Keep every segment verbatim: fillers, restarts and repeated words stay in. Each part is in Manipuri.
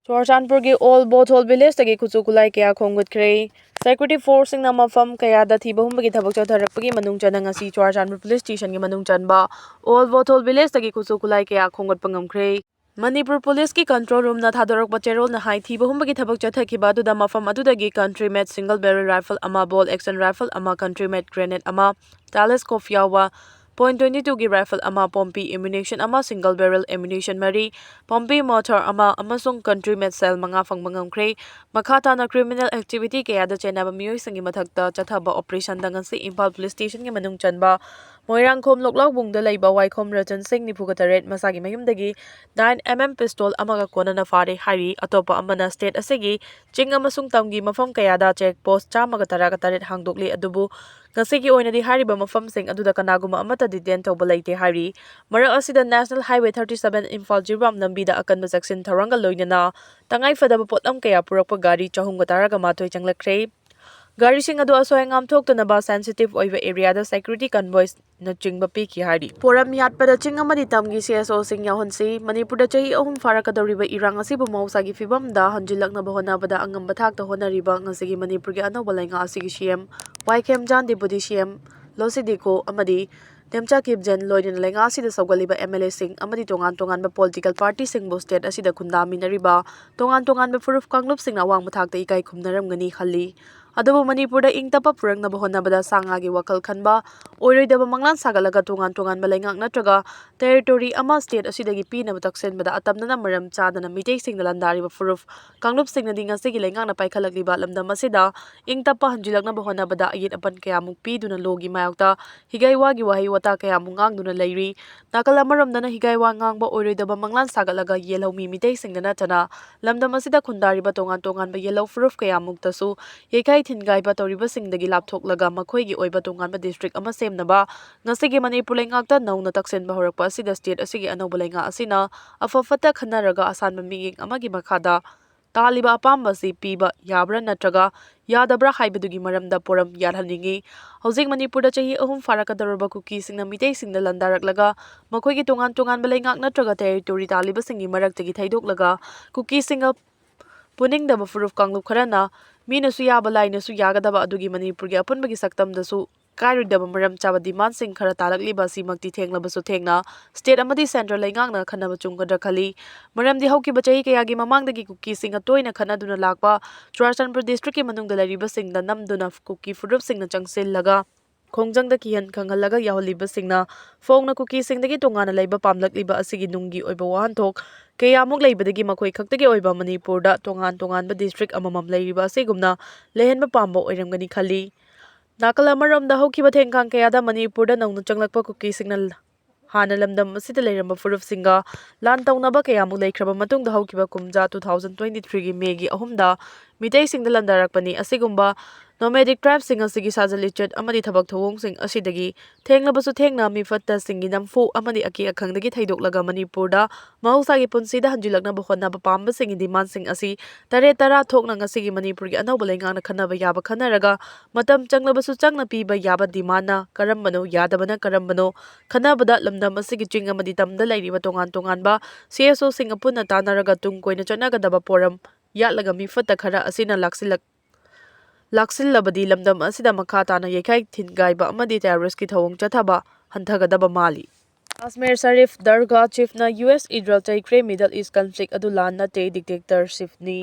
ꯆꯨꯔꯆꯥꯟꯄꯨꯔꯒꯤ ꯑꯣꯜ ꯕꯣꯊꯣꯜ ꯚꯤꯂꯦꯖꯇꯒꯤ ꯈꯨꯠꯁꯨ ꯈꯨꯠꯂꯥꯏ ꯀꯌꯥ ꯈꯣꯝꯒꯠꯈ꯭ꯔꯦ꯫ ꯁꯦꯀ꯭ꯌꯨꯔꯤꯇꯤ ꯐꯣꯔꯁꯁꯤꯡꯅ ꯃꯐꯝ ꯀꯌꯥꯗ ꯊꯤꯕ ꯍꯨꯝꯕꯒꯤ ꯊꯕꯛ ꯆꯠꯊꯔꯛꯄꯒꯤ ꯃꯅꯨꯡ ꯆꯟꯅ ꯉꯁꯤ ꯆꯨꯔꯆꯥꯟꯄꯨꯔ ꯄꯨꯂꯤꯁ ꯁ꯭ꯇꯦꯁꯟꯒꯤ ꯃꯅꯨꯡ ꯆꯟꯕ ꯑꯣꯜ ꯕꯣꯊꯣꯜ ꯚꯤꯂꯦꯖꯇꯒꯤ ꯈꯨꯠꯁꯨ ꯈꯨꯠꯂꯥꯏ ꯀꯌꯥ ꯈꯣꯝꯒꯠꯄ ꯉꯝꯈ꯭ꯔꯦ꯫ ꯃꯅꯤꯄꯨꯔ ꯄꯨꯂꯤꯁꯀꯤ ꯀꯟꯇ꯭ꯔꯣꯜ ꯔꯨꯝꯅ ꯊꯥꯗꯣꯔꯛꯄ ꯆꯦꯔꯣꯜꯅ ꯍꯥꯏ, ꯊꯤꯕ ꯍꯨꯝꯕꯒꯤ ꯊꯕꯛ ꯆꯠꯊꯈꯤꯕ ꯑꯗꯨꯗ ꯃꯐꯝ ꯑꯗꯨꯗꯒꯤ ꯀꯟꯇ꯭ꯔꯤ ꯃꯦꯠ ꯁꯤꯡꯒꯜ ꯕꯦꯔꯦꯜ ꯔꯥꯏꯐꯜ ꯑꯃ, ꯕꯣꯜ ꯑꯦꯛꯁꯟ ꯔꯥꯏꯐꯜ ꯑꯃ, ꯀꯟꯇ꯭ꯔꯤ ꯃꯦꯠ ꯒ꯭ꯔꯦꯅꯦꯗ ꯑꯃ, ꯇꯦꯂꯦꯁꯀꯣꯞ ꯌꯥꯎꯕ ꯄꯣꯏꯟ ꯇ꯭ꯋꯦꯟꯇꯤ ꯇꯨꯒꯤ ꯔꯥꯏꯐꯜ ꯑꯃ, ꯄꯣꯝꯄꯤ ꯑꯦꯃꯨꯅꯤꯁꯟ ꯑꯃ, ꯁꯤꯡꯒꯜ ꯕꯦꯔꯦꯜ ꯑꯦꯃꯨꯅꯤꯁꯟ ꯃꯔꯤ, ꯄꯣꯝꯄꯤ ꯃꯣꯔꯇꯥꯔ ꯑꯃ ꯑꯃꯁꯨꯡ ꯀꯟꯇ꯭ꯔꯤ ꯃꯦꯠ ꯁꯦꯜ ꯃꯉꯥ ꯐꯪꯕ ꯉꯝꯈ꯭ꯔꯦ꯫ ꯃꯈꯥ ꯇꯥꯅ ꯀ꯭ꯔꯤꯃꯤꯅꯦꯜ ꯑꯦꯛꯇꯤꯚꯤꯇꯤ ꯀꯌꯥꯗ ꯆꯦꯟꯅꯕ ꯃꯤꯑꯣꯏꯁꯤꯡꯒꯤ ꯃꯊꯛꯇ ꯆꯠꯊꯕ ꯑꯣꯄꯔꯦꯁꯟꯗ ꯉꯁꯤ ꯏꯝꯐꯥꯜ ꯄꯨꯂꯤꯁ ꯁ꯭ꯇꯦꯁꯟꯒꯤ ꯃꯅꯨꯡ ꯆꯟꯕ ꯃꯣꯏꯔꯥꯡꯈꯣꯝ ꯂꯣꯛꯂꯥꯎꯕꯨꯡꯗ ꯂꯩꯕ ꯋꯥꯏꯈꯣꯝ ꯔꯇꯟ ꯁꯤꯡ, ꯅꯤꯐꯨꯒ ꯇꯔꯦꯠ, ꯃꯁꯥꯒꯤ ꯃꯌꯨꯝꯗꯒꯤ ꯅꯥꯏꯟ ꯑꯦꯝ ꯑꯦꯝ ꯄꯤꯁꯇꯣꯜ ꯑꯃꯒ ꯀꯣꯟꯅꯅ ꯐꯥꯔꯦ ꯍꯥꯏꯔꯤ꯫ ꯑꯇꯣꯞꯄ ꯑꯃꯅ ꯁ꯭ꯇꯦꯠ ꯑꯁꯤꯒꯤ ꯆꯤꯡ ꯑꯃꯁꯨꯡ ꯇꯝꯒꯤ ꯃꯐꯝ ꯀꯌꯥꯗ ꯆꯦꯛ ꯄꯣꯁ ꯆꯥꯝꯃꯒ ꯇꯔꯥꯒ ꯇꯔꯦꯠ ꯍꯥꯡꯗꯣꯛꯂꯤ, ꯑꯗꯨꯕꯨ ꯉꯁꯤꯒꯤ ꯑꯣꯏꯅꯗꯤ ꯍꯥꯏꯔꯤꯕ ꯃꯐꯝꯁꯤꯡ ꯑꯗꯨꯗ ꯀꯅꯥꯒꯨꯝꯕ ꯑꯃꯠꯇ ꯗꯤꯇꯦꯟ ꯇꯧꯕ ꯂꯩꯇꯦ ꯍꯥꯏꯔꯤ꯫ ꯃꯔꯛ ꯑꯁꯤꯗ national highway thirty seven Imphal Jiribam ꯂꯝꯕꯤꯗ ꯑꯀꯟꯕ ꯆꯦꯛꯁꯤꯟ ꯊꯧꯔꯥꯡꯒ ꯂꯣꯏꯅꯅ ꯇꯉꯥꯏꯐꯗꯕ ꯄꯣꯠꯂꯝ ꯀꯌꯥ ꯄꯨꯔꯛꯄ ꯒꯥꯔꯤ ꯆꯍꯨꯝꯒ ꯇꯔꯥꯒ ꯃꯥꯊꯣꯏ ꯆꯪꯂꯛꯈ꯭ꯔꯦ꯫ ꯒꯥꯔꯤꯁꯤꯡ ꯑꯗꯨ ꯑꯁꯣꯏ ꯑꯉꯥꯝ ꯊꯣꯛꯇꯅꯕ ꯁꯦꯟꯁꯤꯇꯤꯚ ꯑꯣꯏꯕ ꯑꯦꯔꯤꯌꯥꯗ ꯁꯦꯀ꯭ꯌꯨꯔꯤꯇꯤ ꯀꯟꯚꯣꯏꯁꯅꯆꯤꯡꯕ ꯄꯤꯈꯤ ꯍꯥꯏꯔꯤ꯫ ꯄꯣꯔꯝ ꯌꯥꯠꯄꯗ ꯆꯤꯡ ꯑꯃꯗꯤ ꯇꯝꯒꯤ ꯁꯤ ꯑꯦꯁ ꯑꯣꯁꯤꯡ ꯌꯥꯎꯍꯟꯁꯤ꯫ ꯃꯅꯤꯄꯨꯔꯗ ꯆꯍꯤ ꯑꯍꯨꯝ ꯐꯥꯔꯛꯀꯗꯧꯔꯤꯕ ꯏꯔꯥꯡ ꯑꯁꯤꯕꯨ ꯃꯍꯧꯁꯥꯒꯤ ꯐꯤꯕꯝꯗ ꯍꯟꯖꯤꯜꯂꯛꯅꯕ ꯍꯣꯠꯅꯕꯗ ꯑꯉꯝꯕ ꯊꯥꯛꯇ ꯍꯣꯠꯅꯔꯤꯕ ꯉꯁꯤꯒꯤ ꯃꯅꯤꯄꯨꯔꯒꯤ ꯑꯅꯧꯕ ꯂꯩꯉꯥꯛ ꯑꯁꯤꯒꯤ ꯁꯤ ꯑꯦꯝ ꯋꯥꯏ ꯈꯦꯝꯆꯥꯟ, ꯗꯤꯄꯨꯇꯤ ꯁꯤ ꯑꯦꯝ ꯂꯣꯁꯤꯗꯤꯀꯣ ꯑꯃꯗꯤ ꯅꯦꯝꯆꯥ ꯀꯤꯞꯖꯦꯟ, ꯂꯣꯏꯅꯅ ꯂꯩꯉꯥꯛ ꯑꯁꯤꯗ ꯁꯧꯒꯠꯂꯤꯕ ꯑꯦꯝ ꯑꯦꯜ ꯑꯦꯁꯤꯡ ꯑꯃꯗꯤ ꯇꯣꯉꯥꯟ ꯇꯣꯉꯥꯟꯕ ꯄꯣꯂꯤꯇꯤꯀꯦꯜ ꯄꯥꯔꯇꯤꯁꯤꯡꯕꯨ ꯁ꯭ꯇꯦꯠ ꯑꯁꯤꯗ ꯈꯨꯟꯗꯥꯃꯤꯟꯅꯔꯤꯕ ꯇꯣꯉꯥꯟ ꯇꯣꯉꯥꯟꯕ ꯐꯨꯔꯨꯞ ꯀꯥꯡꯂꯨꯞꯁꯤꯡꯅ ꯑꯋꯥꯡꯕ ꯊꯥꯛꯇ ꯏꯀꯥꯏ ꯈꯨꯝꯅꯔꯝꯒꯅꯤ ꯈꯜꯂꯤ꯫ ꯑꯗꯨꯕꯨ ꯃꯅꯤꯄꯨꯔꯗ ꯏꯪ ꯇꯞꯄ ꯄꯨꯔꯛꯅꯕ ꯍꯣꯠꯅꯕꯗ ꯁꯥ ꯉꯥꯒꯤ ꯋꯥꯈꯜ ꯈꯟꯕ, ꯑꯣꯏꯔꯣꯏꯗꯕ ꯃꯪꯂꯥꯟ ꯁꯥꯒꯠꯂꯒ ꯇꯣꯉꯥꯟ ꯇꯣꯉꯥꯟꯕ ꯂꯩꯉꯥꯛ ꯅꯠꯇ꯭ꯔꯒ ꯇꯦꯔꯤꯇꯣꯔꯤ ꯑꯃ ꯁ꯭ꯇꯦꯠ ꯑꯁꯤꯗꯒꯤ ꯄꯤꯅꯕ ꯇꯛꯁꯤꯟꯕꯗ ꯑꯇꯝꯅꯅ ꯃꯔꯝ ꯆꯥꯗꯅ ꯃꯤꯇꯩꯁꯤꯡꯅ ꯂꯥꯟꯗꯥꯔꯤꯕ ꯐꯨꯔꯨꯞ ꯀꯥꯡꯂꯨꯞꯁꯤꯡꯅꯗꯤ ꯉꯁꯤꯒꯤ ꯂꯩꯉꯥꯛꯅ ꯄꯥꯏꯈꯠꯂꯛꯂꯤꯕ ꯂꯝꯗꯝ ꯑꯁꯤꯗ ꯏꯪ ꯇꯞꯄ ꯍꯟꯖꯤꯜꯂꯛꯅꯕ ꯍꯣꯠꯅꯕꯗ ꯑꯌꯦꯠ ꯑꯄꯟ ꯀꯌꯥꯃꯨꯛ ꯄꯤꯗꯨꯅ ꯂꯣꯒꯤ ꯃꯥꯌꯣꯛꯇ ꯍꯤꯒꯥꯏ ꯋꯥꯒꯤ ꯋꯥꯍꯩ ꯋꯥꯇꯥ ꯀꯌꯥꯃꯨꯛ ꯉꯥꯡꯗꯨꯅ ꯂꯩꯔꯤ꯫ ꯅꯥꯀꯜ ꯑꯃꯔꯣꯝꯗꯅ ꯍꯤꯒꯥꯏ ꯋꯥ ꯉꯥꯡꯕ, ꯑꯣꯏꯔꯣꯏꯗꯕ ꯃꯪꯂꯥꯟ ꯁꯥꯒꯠꯂꯒ ꯌꯦꯜꯍꯧꯃꯤ ꯃꯤꯇꯩꯁꯤꯡꯗ ꯅꯠꯇꯅ ꯂꯝꯗꯝ ꯑꯁꯤꯗ ꯈꯨꯟꯗꯥꯔꯤꯕ ꯇꯣꯉꯥꯟ ꯇꯣꯉꯥꯟꯕ ꯌꯦꯜꯍꯧ ꯐꯨꯔꯨꯞ ꯀꯌꯥꯃꯨꯛꯇꯁꯨ ꯌꯩꯈꯥꯏ ꯊꯤꯟꯒꯥꯏꯕ ꯇꯧꯔꯤꯕꯁꯤꯡꯗꯒꯤ ꯂꯥꯞꯊꯣꯛꯂꯒ ꯃꯈꯣꯏꯒꯤ ꯑꯣꯏꯕ ꯇꯣꯉꯥꯟꯕ ꯗꯤꯁꯇ꯭ꯔꯤꯛ ꯑꯃ ꯁꯦꯝꯅꯕ ꯉꯁꯤꯒꯤ ꯃꯅꯤꯄꯨꯔ ꯂꯩꯉꯥꯛꯇ ꯅꯧꯅ ꯇꯛꯁꯤꯟꯕ ꯍꯧꯔꯛꯄ ꯑꯁꯤꯗ ꯁ꯭ꯇꯦꯠ ꯑꯁꯤꯒꯤ ꯑꯅꯧꯕ ꯂꯩꯉꯥꯛ ꯑꯁꯤꯅ ꯑꯐ ꯐꯠꯇ ꯈꯟꯅꯔꯒ ꯑꯁꯥꯟꯕ ꯃꯤꯠꯌꯦꯡ ꯑꯃꯒꯤ ꯃꯈꯥꯗ ꯇꯥꯜꯂꯤꯕ ꯑꯄꯥꯝꯕ ꯑꯁꯤ ꯄꯤꯕ ꯌꯥꯕ꯭ꯔꯥ ꯅꯠꯇ꯭ꯔꯒ ꯌꯥꯗꯕ꯭ꯔꯥ ꯍꯥꯏꯕꯗꯨꯒꯤ ꯃꯔꯝꯗ ꯄꯣꯔꯝ ꯌꯥꯠꯍꯟꯅꯤꯡꯏ꯫ ꯍꯧꯖꯤꯛ ꯃꯅꯤꯄꯨꯔꯗ ꯆꯍꯤ ꯑꯍꯨꯝ ꯐꯥꯔꯛꯀꯗꯧꯔꯕ ꯀꯨꯀꯤꯁꯤꯡꯅ ꯃꯤꯇꯩꯁꯤꯡꯗ ꯂꯥꯟꯗꯥꯔꯛꯂꯒ ꯃꯈꯣꯏꯒꯤ ꯇꯣꯉꯥꯟ ꯇꯣꯉꯥꯟꯕ ꯂꯩꯉꯥꯛ ꯅꯠꯇ꯭ꯔꯒ territory ꯇꯥꯜꯂꯤꯕꯁꯤꯡꯒꯤ ꯃꯔꯛꯇꯒꯤ ꯊꯩꯗꯣꯛꯂꯒ ꯀꯨꯀꯤꯁꯤꯡꯒ ꯄꯨꯅꯤꯡꯗꯕ ꯐꯨꯔꯨꯞ ꯀꯥꯡꯂꯨꯞ ꯈꯔꯅ ꯃꯤꯅꯁꯨ ꯌꯥꯕ, ꯂꯥꯏꯅꯁꯨ ꯌꯥꯒꯗꯕ, ꯑꯗꯨꯒꯤ ꯃꯅꯤꯄꯨꯔꯒꯤ ꯑꯄꯨꯟꯕꯒꯤ ꯁꯛꯇꯝꯗꯁꯨ ꯀꯥꯏꯔꯣꯏꯗꯕ ꯃꯔꯝ ꯆꯥꯕ demandꯁꯤꯡ ꯈꯔ ꯇꯥꯔꯛꯂꯤꯕ ꯑꯁꯤꯃꯛꯇꯤ ꯊꯦꯡꯂꯕꯁꯨ ꯊꯦꯡꯅ state ꯑꯃꯗꯤ central ꯂꯩꯉꯥꯛꯅ ꯈꯟꯅꯕ ꯆꯨꯝꯒꯗ꯭ꯔꯥ ꯈꯜꯂꯤ꯫ ꯃꯔꯝꯗꯤ ꯍꯧꯈꯤꯕ ꯆꯍꯤ ꯀꯌꯥꯒꯤ ꯃꯃꯥꯡꯗꯒꯤ ꯀꯨꯀꯤꯁꯤꯡꯒ ꯇꯣꯏꯅ ꯈꯠꯅꯗꯨꯅ ꯂꯥꯛꯄ ꯆꯨꯔꯥꯆꯥꯟꯄꯨꯔ districtꯀꯤ ꯃꯅꯨꯡꯗ ꯂꯩꯔꯤꯕꯁꯤꯡꯗ ꯅꯝꯗꯨꯅ ꯀꯨꯀꯤ ꯐꯨꯔꯨꯞꯁꯤꯡꯅ ꯆꯪꯁꯤꯜꯂꯒ ꯈꯣꯡꯖꯪꯗ ꯀꯤꯍꯟ ꯈꯪꯍꯜꯂꯒ ꯌꯥꯎꯍꯜꯂꯤꯕꯁꯤꯡꯅ ꯐꯣꯡꯅ ꯀꯨꯀꯤꯁꯤꯡꯗꯒꯤ ꯇꯣꯉꯥꯟꯅ ꯂꯩꯕ ꯄꯥꯝꯂꯛꯂꯤꯕ ꯑꯁꯤꯒꯤ ꯅꯨꯡꯒꯤ ꯑꯣꯏꯕ ꯋꯥꯍꯟꯊꯣꯛ ꯀꯌꯥꯃꯨꯛ ꯂꯩꯕꯗꯒꯤ ꯃꯈꯣꯏ ꯈꯛꯇꯒꯤ ꯑꯣꯏꯕ ꯃꯅꯤꯄꯨꯔꯗ ꯇꯣꯉꯥꯟ ꯇꯣꯉꯥꯟꯕ district ꯑꯃꯃꯝ ꯂꯩꯔꯤꯕ ꯑꯁꯤꯒꯨꯝꯅ ꯂꯩꯍꯟꯕ ꯄꯥꯝꯕ ꯑꯣꯏꯔꯝꯒꯅꯤ ꯈꯜꯂꯤ꯫ ꯅꯥꯀꯜ ꯑꯃꯔꯣꯝꯗ ꯍꯧꯈꯤꯕ ꯊꯦꯡꯈꯥꯡ ꯀꯌꯥꯗ ꯃꯅꯤꯄꯨꯔꯗ ꯅꯧꯅ ꯆꯪꯂꯛꯄ ꯀꯨꯀꯤꯁꯤꯡꯅ ꯍꯥꯟꯅ ꯂꯝꯗꯝ ꯑꯁꯤꯗ ꯂꯩꯔꯝꯕ ꯐꯨꯔꯨꯞꯁꯤꯡꯒ ꯂꯥꯟ ꯇꯧꯅꯕ ꯀꯌꯥꯃꯨꯛ ꯂꯩꯈ꯭ꯔꯕ ꯃꯇꯨꯡꯗ ꯍꯧꯈꯤꯕ ꯀꯨꯝꯖꯥ two thousand twenty threeꯒꯤ Mayꯒꯤ ꯑꯍꯨꯝꯗ ꯃꯤꯇꯩꯁꯤꯡꯗ ꯂꯥꯟꯗꯥꯔꯛꯄꯅꯤ꯫ ꯑꯁꯤꯒꯨꯝꯕ nomadic tribeꯁꯤꯡ ꯑꯁꯤꯒꯤ ꯁꯥꯖꯠ ꯂꯤꯆꯠ ꯑꯃꯗꯤ ꯊꯕꯛ ꯊꯧꯑꯣꯡꯁꯤꯡ ꯑꯁꯤꯗꯒꯤ ꯊꯦꯡꯂꯕꯁꯨ ꯊꯦꯡꯅ ꯃꯤꯐꯠꯇꯁꯤꯡꯒꯤ ꯅꯝꯐꯨ ꯑꯃꯗꯤ ꯑꯀꯤ ꯑꯈꯪꯗꯒꯤ ꯊꯩꯗꯣꯛꯂꯒ ꯃꯅꯤꯄꯨꯔꯗ ꯃꯍꯧꯁꯥꯒꯤ ꯄꯨꯟꯁꯤꯗ ꯍꯟꯖꯤꯜꯂꯛꯅꯕ ꯍꯣꯠꯅꯕ ꯄꯥꯝꯕꯁꯤꯡꯒꯤ demandꯁꯤꯡ ꯑꯁꯤ ꯇꯔꯦꯠ ꯇꯔꯥ ꯊꯣꯛꯅ ꯉꯁꯤꯒꯤ ꯃꯅꯤꯄꯨꯔꯒꯤ ꯑꯅꯧꯕ ꯂꯩꯉꯥꯛꯅ ꯈꯟꯅꯕ ꯌꯥꯕ ꯈꯟꯅꯔꯒ ꯃꯇꯝ ꯆꯪꯂꯕꯁꯨ ꯆꯪꯅ ꯄꯤꯕ ꯌꯥꯕ demandꯅ ꯀꯔꯝꯕꯅꯣ, ꯌꯥꯗꯕꯅ ꯀꯔꯝꯕꯅꯣ ꯈꯟꯅꯕꯗ ꯂꯝꯗꯝ ꯑꯁꯤꯒꯤ ꯆꯤꯡ ꯑꯃꯗꯤ ꯇꯝꯗ ꯂꯩꯔꯤꯕ ꯇꯣꯉꯥꯟ ꯇꯣꯉꯥꯟꯕ CSOꯁꯤꯡꯒ ꯄꯨꯟꯅ ꯇꯥꯟꯅꯔꯒ ꯇꯨꯡ ꯀꯣꯏꯅ ꯆꯠꯅꯒꯗꯕ ꯄꯣꯔꯝ ꯌꯥꯠꯂꯒ ꯃꯤꯐꯠꯇ ꯈꯔ ꯑꯁꯤꯅ ꯂꯥꯛꯁꯤꯜꯂꯛ-, ꯂꯥꯛꯁꯤꯜꯂꯕꯗꯤ ꯂꯝꯗꯝ ꯑꯁꯤꯗ ꯃꯈꯥ ꯇꯥꯅ ꯌꯩꯈꯥꯏ ꯊꯤꯟꯒꯥꯏꯕ ꯑꯃꯗꯤ terroristꯀꯤ ꯊꯧꯑꯣꯡ ꯆꯠꯊꯕ ꯍꯟꯊꯒꯗꯕ ꯃꯥꯜꯂꯤ꯫ ꯑꯖꯃꯦꯔ ꯁꯔꯤꯐ ꯗꯔꯒꯥ chiefꯅ US Israel ꯆꯩꯈ꯭ꯔꯦ, Middle East conflict ꯑꯗꯨ ꯂꯥꯟ ꯅꯠꯇꯦ, dictatorshipꯅꯤ꯫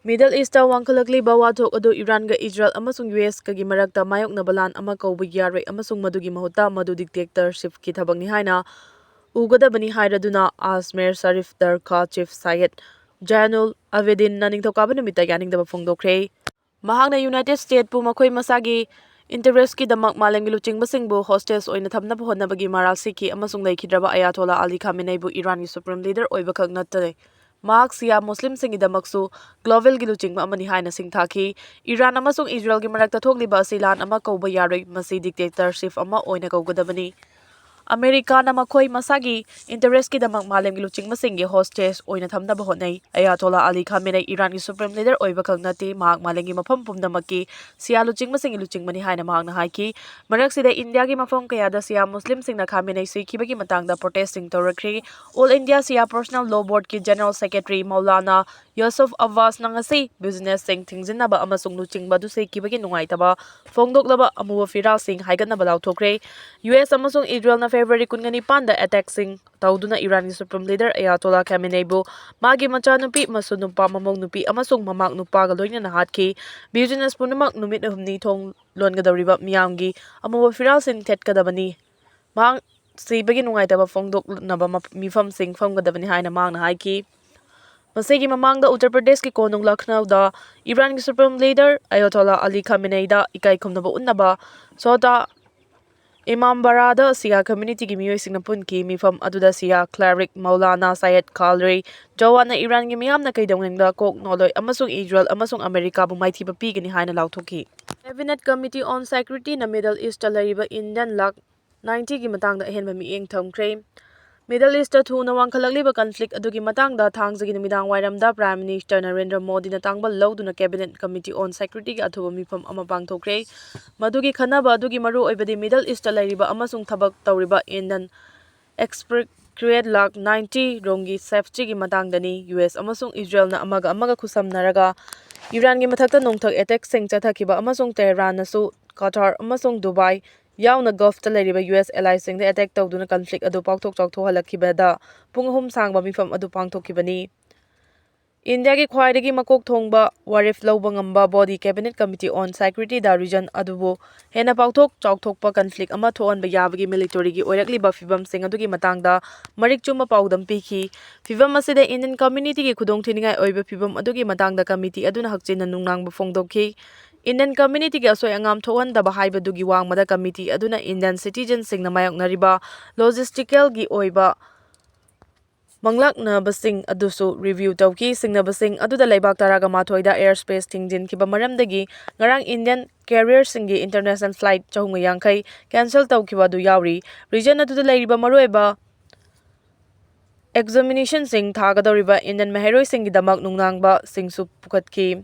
Middle Eastꯇ ꯋꯥꯡꯈꯠꯂꯛꯂꯤꯕ ꯋꯥꯊꯣꯛ ꯑꯗꯨ ꯏꯔꯥꯟꯒ ꯏꯖꯔꯦꯜ ꯑꯃꯁꯨꯡ USꯀꯒꯤ ꯃꯔꯛꯇ ꯃꯥꯌꯣꯛꯅꯕ ꯂꯥꯟ ꯑꯃ ꯀꯧꯕ ꯌꯥꯔꯣꯏ ꯑꯃꯁꯨꯡ ꯃꯗꯨꯒꯤ ꯃꯍꯨꯠꯇ ꯃꯗꯨ dictatorshipꯀꯤ ꯊꯕꯛꯅꯤ ꯍꯥꯏꯅ ꯎꯒꯗꯕꯅꯤ ꯍꯥꯏꯔꯗꯨꯅ ꯑꯖꯃꯦꯔ ꯁꯔꯤꯐ ꯗꯔꯒꯥ chief Syed Zainul Abidinꯅ ꯅꯤꯡꯊꯧꯀꯥꯕ ꯅꯨꯃꯤꯠꯇ ꯌꯥꯅꯤꯡꯗꯕ ꯐꯣꯡꯗꯣꯛꯈ꯭ꯔꯦ꯫ ꯃꯍꯥꯛꯅ United Statesꯄꯨ ꯃꯈꯣꯏ ꯃꯁꯥꯒꯤ interestꯀꯤꯗꯃꯛ ꯃꯥꯂꯦꯝꯒꯤ ꯂꯨꯆꯤꯡꯕꯁꯤꯡꯕꯨ hostage ꯑꯣꯏꯅ ꯊꯝꯅꯕ ꯍꯣꯠꯅꯕꯒꯤ ꯃꯔꯥꯜ ꯁꯤꯈꯤ ꯑꯃꯁꯨꯡ ꯂꯩꯈꯤꯗ꯭ꯔꯕ ꯑꯌꯥꯇꯣꯂꯥ ꯑꯂꯤ ꯈꯥꯃꯦꯅꯩꯕꯨ ꯏꯔꯥꯟꯒꯤ supreme leader ꯑꯣꯏꯕꯈꯛ ꯅꯠꯇꯅ ꯃꯍꯥꯛ ꯁꯤꯌꯥ ꯃꯨꯁꯂꯤꯝꯁꯤꯡꯒꯤꯗꯃꯛꯁꯨ globalꯒꯤ ꯂꯨꯆꯤꯡꯕ ꯑꯃꯅꯤ ꯍꯥꯏꯅ ꯁꯤꯡꯊꯥꯈꯤ꯫ ꯏꯔꯥꯟ ꯑꯃꯁꯨꯡ ꯏꯖꯔꯦꯜꯒꯤ ꯃꯔꯛꯇ ꯊꯣꯛꯂꯤꯕ ꯑꯁꯤ ꯂꯥꯟ ꯑꯃ ꯀꯧꯕ ꯌꯥꯔꯣꯏ, ꯃꯁꯤ dictatorship ꯑꯃ ꯑꯣꯏꯅ ꯀꯧꯒꯗꯕꯅꯤ꯫ ꯑꯃꯦꯔꯤꯀꯥꯅ ꯃꯈꯣꯏ ꯃꯁꯥꯒꯤ interest ꯀꯤꯗꯃꯛ ꯃꯥꯂꯦꯝꯒꯤ ꯂꯨꯆꯤꯡꯕꯁꯤꯡꯒꯤ hostage ꯑꯣꯏꯅ ꯊꯝꯅꯕ ꯍꯣꯠꯅꯩ꯫ ꯑꯌꯥꯇꯣꯂꯥ ꯑꯂꯤ ꯈꯥꯃꯦꯅꯩ ꯏꯔꯥꯟꯒꯤ supreme leader ꯑꯣꯏꯕ ꯈꯛ ꯅꯠꯇꯦ, ꯃꯍꯥꯛ ꯃꯥꯂꯦꯝꯒꯤ ꯃꯐꯝ ꯄꯨꯝꯅꯃꯛꯀꯤ ꯁꯤꯌꯥ ꯂꯨꯆꯤꯡꯕꯁꯤꯡꯒꯤ ꯂꯨꯆꯤꯡꯕꯅꯤ ꯍꯥꯏꯅ ꯃꯍꯥꯛꯅ ꯍꯥꯏꯈꯤ꯫ ꯃꯔꯛꯁꯤꯗ ꯏꯟꯗꯤꯌꯥꯒꯤ ꯃꯐꯝ ꯀꯌꯥꯗ ꯁꯤꯌꯥ ꯃꯨꯁꯂꯤꯝꯁꯤꯡꯅ ꯈꯥꯃꯦꯅꯩ ꯁꯤꯈꯤꯕꯒꯤ ꯃꯇꯥꯡꯗ protest ꯁꯤꯡ ꯇꯧꯔꯛꯈ꯭ꯔꯤ꯫ All India Shia Personal Law Board ꯀꯤ General Secretary ꯃꯧꯂꯥꯅꯥ ꯌꯨꯁꯨꯐ ꯑꯕꯥꯁꯅ ꯉꯁꯤ business ꯁꯤꯡ ꯊꯤꯡꯖꯤꯟꯅꯕ ꯑꯃꯁꯨꯡ ꯂꯨꯆꯤꯡꯕ ꯑꯗꯨ ꯁꯤꯈꯤꯕꯒꯤ ꯅꯨꯡꯉꯥꯏꯇꯕ ꯐꯣꯡꯗꯣꯛꯂꯕ ꯑꯃꯨꯕ ꯐꯤꯔꯥꯜꯁꯤꯡ ꯍꯥꯏꯒꯠꯅꯕ ꯂꯥꯎꯊꯣꯛꯈ꯭ꯔꯦ꯫ ꯌꯨ ꯑꯦꯁ ꯑꯃꯁꯨꯡ ꯏꯖꯔꯦꯜꯅ ꯐꯦꯕ꯭ꯔꯨꯋꯥꯔꯤ ꯀꯨꯟꯒ ꯅꯤꯄꯥꯟꯗ attack ꯁꯤꯡ ꯇꯧꯗꯨꯅ ꯏꯔꯥꯟꯒꯤ supreme leader ꯑꯌꯥꯇꯣꯂꯥ ꯈꯥꯃꯦꯅꯩꯕꯨ ꯃꯥꯒꯤ ꯃꯆꯥꯅꯨꯄꯤ, ꯃꯁꯨ ꯅꯨꯄꯥ, ꯃꯃꯧ ꯅꯨꯄꯤ ꯑꯃꯁꯨꯡ ꯃꯃꯥꯛ ꯅꯨꯄꯥꯒ ꯂꯣꯏꯅꯅ ꯍꯥꯠꯈꯤ꯫ Business ꯄꯨꯝꯅꯃꯛ ꯅꯨꯃꯤꯠ ꯍꯨꯝꯅꯤ ꯊꯣꯡ ꯂꯣꯟꯒꯗꯧꯔꯤꯕ ꯃꯤꯌꯥꯝꯒꯤ ꯑꯃꯨꯕ ꯐꯤꯔꯥꯜꯁꯤꯡ ꯊꯦꯠꯀꯗꯕꯅꯤ꯫ ꯃꯍꯥꯛ ꯁꯤꯕꯒꯤ ꯅꯨꯡꯉꯥꯏꯇꯕ ꯐꯣꯡꯗꯣꯛꯅꯕ ꯃ-, ꯃꯤꯐꯝꯁꯤꯡ ꯐꯝꯒꯗꯕꯅꯤ ꯍꯥꯏꯅ ꯃꯍꯥꯛꯅ ꯍꯥꯏꯈꯤ꯫ ꯃꯁꯤꯒꯤ ꯃꯃꯥꯡꯗ ꯎꯠꯇꯔ ꯄ꯭ꯔꯗꯦꯁꯀꯤ ꯀꯣꯅꯨꯡ ꯂꯈꯅꯧꯗ ꯏꯔꯥꯟꯒꯤ supreme leader ꯑꯌꯥꯇꯣꯂꯥ ꯑꯂꯤ ꯈꯥꯃꯦꯅꯩꯗ ꯏꯀꯥꯏ ꯈꯨꯝꯅꯕ ꯎꯠꯅꯕ ꯁꯣꯇꯥ ꯏꯃꯥꯝꯕꯥꯔꯥꯗ ꯁꯤꯌꯥ community ꯒꯤ ꯃꯤꯑꯣꯏꯁꯤꯡꯅ ꯄꯨꯟꯈꯤ꯫ ꯃꯤꯐꯝ ꯑꯗꯨꯗ ꯁꯤꯌꯥ cleric ꯃꯧꯂꯥꯅꯥ ꯁꯌꯦꯗ ꯈꯥꯜꯔꯤ ꯖꯋꯥꯗꯅ ꯏꯔꯥꯟꯒꯤ ꯃꯤꯌꯥꯝꯅ ꯀꯩꯗꯧꯅꯨꯡꯗ ꯀꯣꯛ ꯅꯣꯜꯂꯣꯏ ꯑꯃꯁꯨꯡ ꯏꯖꯔꯦꯜ ꯑꯃꯁꯨꯡ ꯑꯃꯦꯔꯤꯀꯥꯕꯨ ꯃꯥꯏꯊꯤꯕ ꯄꯤꯒꯅꯤ ꯍꯥꯏꯅ ꯂꯥꯎꯊꯣꯛꯈꯤ꯫ Cabinet Committee on Security ꯅ Middle East ꯇ ꯂꯩꯔꯤꯕ Indian ꯂꯥꯈ ninety ꯒꯤ ꯃꯇꯥꯡꯗ ꯑꯍꯦꯟꯕ ꯃꯤꯠꯌꯦꯡ ꯊꯝꯈ꯭ꯔꯦ꯫ Middle East ꯇ ꯊꯨꯅ ꯋꯥꯡꯈꯠꯂꯛꯂꯤꯕ conflict ꯑꯗꯨꯒꯤ ꯃꯇꯥꯡꯗ ꯊꯥꯡꯖꯒꯤ ꯅꯨꯃꯤꯗꯥꯡ ꯋꯥꯏꯔꯝꯗ Prime Minister ꯅꯔꯦꯟꯗ꯭ꯔ ꯃꯣꯗꯤꯅ ꯇꯥꯡꯕ ꯂꯧꯗꯨꯅ Cabinet Committee on Security ꯒꯤ ꯑꯊꯨꯕ ꯃꯤꯐꯝ ꯑꯃ ꯄꯥꯡꯊꯣꯛꯈ꯭ꯔꯦ꯫ ꯃꯗꯨꯒꯤ ꯈꯟꯅꯕ ꯑꯗꯨꯒꯤ ꯃꯔꯨꯑꯣꯏꯕꯗꯤ Middle East ꯇ ꯂꯩꯔꯤꯕ ꯑꯃꯁꯨꯡ ꯊꯕꯛ ꯇꯧꯔꯤꯕ Indian expatriate ꯂꯥꯈ ninety ꯔꯣꯝꯒꯤ safety ꯒꯤ ꯃꯇꯥꯡꯗꯅꯤ꯫ ꯌꯨ ꯑꯦꯁ ꯑꯃꯁꯨꯡ ꯏꯖꯔꯦꯜꯅ ꯑꯃꯒ ꯑꯃꯒ ꯈꯨꯠꯁꯝꯅꯔꯒ ꯏꯔꯥꯟꯒꯤ ꯃꯊꯛꯇ ꯅꯣꯡꯊꯛ attack ꯁꯤꯡ ꯆꯠꯊꯈꯤꯕ ꯑꯃꯁꯨꯡ ꯇꯦꯍꯔꯥꯟꯅꯁꯨ ꯀꯇꯥꯔ ꯑꯃꯁꯨꯡ ꯗꯨꯕꯥꯏ ꯌꯥꯎꯅ Gulf ꯇ ꯂꯩꯔꯤꯕ ꯌꯨ ꯑꯦꯁ ally ꯁꯤꯡꯗ attack ꯇꯧꯗꯨꯅ conflict ꯑꯗꯨ ꯄꯥꯛꯊꯣꯛ ꯆꯥꯎꯊꯣꯛꯍꯜꯂꯛꯈꯤꯕꯗ ꯄꯨꯡ ꯑꯍꯨꯝ ꯁꯥꯡꯕ ꯃꯤꯐꯝ ꯑꯗꯨ ꯄꯥꯡꯊꯣꯛꯈꯤꯕꯅꯤ꯫ ꯏꯟꯗꯤꯌꯥꯒꯤ ꯈ꯭ꯋꯥꯏꯗꯒꯤ ꯃꯀꯣꯛ ꯊꯣꯡꯕ ꯋꯥꯔꯦꯞ ꯂꯧꯕ ꯉꯝꯕ body Cabinet Committee on Security the region ꯑꯗꯨꯕꯨ ꯍꯦꯟꯅ ꯄꯥꯛꯊꯣꯛ ꯆꯥꯎꯊꯣꯛꯄ conflict ꯑꯃ ꯊꯣꯛꯍꯟꯕ ꯌꯥꯕꯒꯤ military ꯒꯤ ꯑꯣꯏꯔꯛꯂꯤꯕ ꯐꯤꯚꯝꯁꯤꯡ ꯑꯗꯨꯒꯤ ꯃꯇꯥꯡꯗ ꯃꯔꯤꯛ ꯆꯨꯝꯕ ꯄꯥꯎꯗꯝ ꯄꯤꯈꯤ꯫ ꯐꯤꯚꯝ ꯑꯁꯤꯗ Indian community ꯒꯤ ꯈꯨꯗꯣꯡꯊꯤꯅꯤꯡꯉꯥꯏ ꯑꯣꯏꯕ ꯐꯤꯚꯝ ꯑꯗꯨꯒꯤ ꯃꯇꯥꯡꯗ committee ꯑꯗꯨꯅ ꯍꯛꯆꯤꯟꯅ ꯅꯨꯡꯅꯥꯡꯕ ꯐꯣꯡꯗꯣꯛꯈꯤ꯫ Indian community ꯒꯤ ꯑꯁꯣꯏ ꯑꯉꯥꯝ ꯊꯣꯛꯍꯟꯗꯕ ꯍꯥꯏꯕꯗꯨꯒꯤ ꯋꯥꯡꯃꯗ committee ꯑꯗꯨꯅ Indian citizen ꯁꯤꯡꯅ ꯃꯥꯌꯣꯛꯅꯔꯤꯕ logistical ꯒꯤ ꯑꯣꯏꯕ ꯃꯪꯂꯥꯛꯅꯕꯁꯤꯡ ꯑꯗꯨꯁꯨ review ꯇꯧꯈꯤ꯫ ꯁꯤꯡꯅꯕꯁꯤꯡ ꯑꯗꯨꯗ ꯂꯩꯕꯥꯛ ꯇꯔꯥꯒ ꯃꯥꯊꯣꯏꯗ air space ꯊꯤꯡꯖꯤꯟꯈꯤꯕ ꯃꯔꯝꯗꯒꯤ ꯉꯔꯥꯡ Indian carrier ꯁꯤꯡꯒꯤ international flight ꯆꯍꯨꯝꯒ ꯌꯥꯡꯈꯩ cancel ꯇꯧꯈꯤꯕ ꯑꯗꯨ ꯌꯥꯎꯔꯤ꯫ Region ꯑꯗꯨꯗ ꯂꯩꯔꯤꯕ ꯃꯔꯨꯑꯣꯏꯕ examination ꯁꯤꯡ ꯊꯥꯒꯗꯧꯔꯤꯕ Indian ꯃꯍꯩꯔꯣꯏꯁꯤꯡꯒꯤꯗꯃꯛ ꯅꯨꯡꯅꯥꯡꯕꯁꯤꯡꯁꯨ ꯄꯨꯈꯠꯈꯤ꯫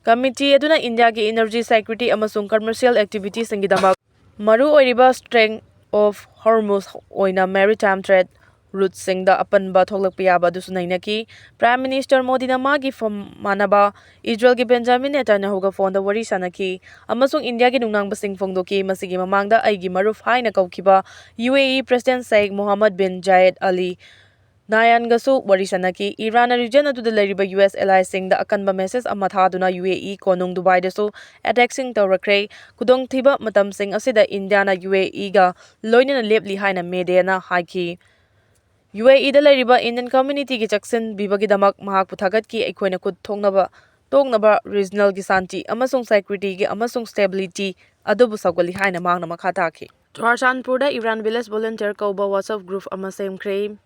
Committee ꯑꯗꯨꯅ ꯏꯟꯗꯤꯌꯥꯒꯤ energy security ꯑꯃꯁꯨꯡ commercial activity ꯁꯤꯡꯒꯤꯗꯃꯛ ꯃꯔꯨꯑꯣꯏꯔꯤꯕ Strait of Hormuz ꯑꯣꯏꯅ maritime trade route ꯁꯤꯡꯗ ꯑꯄꯟꯕ ꯊꯣꯛꯂꯛꯄ ꯌꯥꯕ ꯑꯗꯨꯁꯨ ꯅꯩꯅꯈꯤ꯫ Prime Minister ꯃꯣꯗꯤꯅ ꯃꯥꯒꯤ ꯐꯝ ꯃꯥꯟꯅꯕ ꯏꯖꯔꯦꯜꯒꯤ ꯕꯦꯟꯖꯥꯃꯤꯟ ꯅꯦꯇꯥꯟꯌꯥꯍꯨꯒ ꯐꯣꯟꯗ ꯋꯥꯔꯤ ꯁꯥꯟꯅꯈꯤ ꯑꯃꯁꯨꯡ ꯏꯟꯗꯤꯌꯥꯒꯤ ꯅꯨꯡꯅꯥꯡꯕꯁꯤꯡ ꯐꯣꯡꯗꯣꯛꯈꯤ꯫ ꯃꯁꯤꯒꯤ ꯃꯃꯥꯡꯗ ꯑꯩꯒꯤ ꯃꯔꯨꯞ ꯍꯥꯏꯅ ꯀꯧꯈꯤꯕ UAE President Sheikh Mohammed bin Zayed Al Nahyanꯒꯁꯨ ꯋꯥꯔꯤ ꯁꯥꯟꯅꯈꯤ꯫ ꯏꯔꯥꯟꯅ region ꯑꯗꯨꯗ ꯂꯩꯔꯤꯕ US ally ꯁꯤꯡꯗ ꯑꯀꯟꯕ message ꯑꯃ ꯊꯥꯗꯨꯅ UAE ꯀꯣꯅꯨꯡ ꯗꯨꯕꯥꯏꯗꯁꯨ attack ꯁꯤꯡ ꯇꯧꯔꯛꯈ꯭ꯔꯦ꯫ ꯈꯨꯗꯣꯡꯊꯤꯕ ꯃꯇꯝꯁꯤꯡ ꯑꯁꯤꯗ ꯏꯟꯗꯤꯌꯥꯅ UAEꯒ ꯂꯣꯏꯅꯅ ꯂꯦꯞꯂꯤ ꯍꯥꯏꯅ ꯃꯦꯗꯤꯌꯥꯅ ꯍꯥꯏꯈꯤ꯫ UAEꯗ ꯂꯩꯔꯤꯕ Indian communityꯒꯤ ꯆꯦꯛꯁꯤꯟꯕꯤꯕꯒꯤꯗꯃꯛ ꯃꯍꯥꯛꯄꯨ ꯊꯥꯒꯠꯈꯤ꯫ ꯑꯩꯈꯣꯏꯅ ꯈꯨꯠ ꯊꯣꯛꯅꯕ ꯇꯣꯛꯅꯕ regionalꯒꯤ ꯁꯥꯟꯇꯤ ꯑꯃꯁꯨꯡ securityꯒꯤ ꯑꯃꯁꯨꯡ stability ꯑꯗꯨꯕꯨ ꯁꯧꯒꯠꯂꯤ ꯍꯥꯏꯅ ꯃꯍꯥꯛꯅ ꯃꯈꯥ ꯇꯥꯈꯤ꯫ ꯆꯨꯔꯆꯥꯟꯄꯨꯔꯗ Iran Village Volunteer ꯀꯧꯕ WhatsApp group ꯑꯃ ꯁꯦꯝꯈ꯭ꯔꯦ꯫